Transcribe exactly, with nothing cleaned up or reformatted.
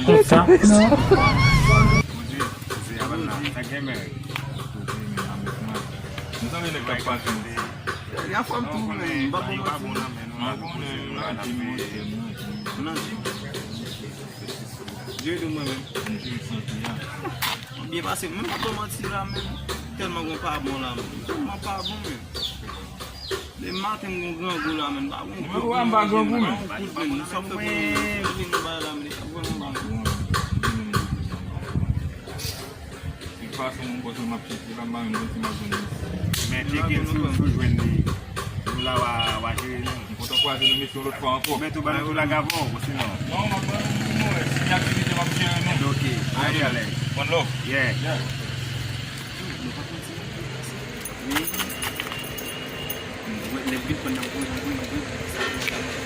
Konsa. Sa gen men. Nou sa vle nèg k ap pase. Li anfòm tou, men m pa bon manti. Mwen konnen nou nan gym, mwen, mwen nan gym. Nan gym. Jere tou mwen menm. Mwen jere sante a. Byen pase, mwen pa bon manti la, men tèlman gon pa bon la, men tèlman pa bon, men. Le maten m gon grangou la, men pa gon Mwen, mwen, m pa grangou, men. Pa gon kout, men. Sa fè pou nou bay la, men li pa vrèman bon. De tout fason, mwen kontan m ap chèche la, m pa menm santi m ap jwenn li. Men tcheke l si w si w jwenn li. Nou la w a w a jere nou. M kontan kwaze nou mesye yon lòt fwa ankò. Men tou ban nou tou lagavò, osinon. Non, m ap ban nou, mwen, si gen aktivite, m ap jere nou. Ok, alè alè. One love. Yeah. Yeah. Nou pa konn si nou pase. Men, mwen, lè m vin pran nan gwo, nan gwo, nan gwo, sa, sa, sa.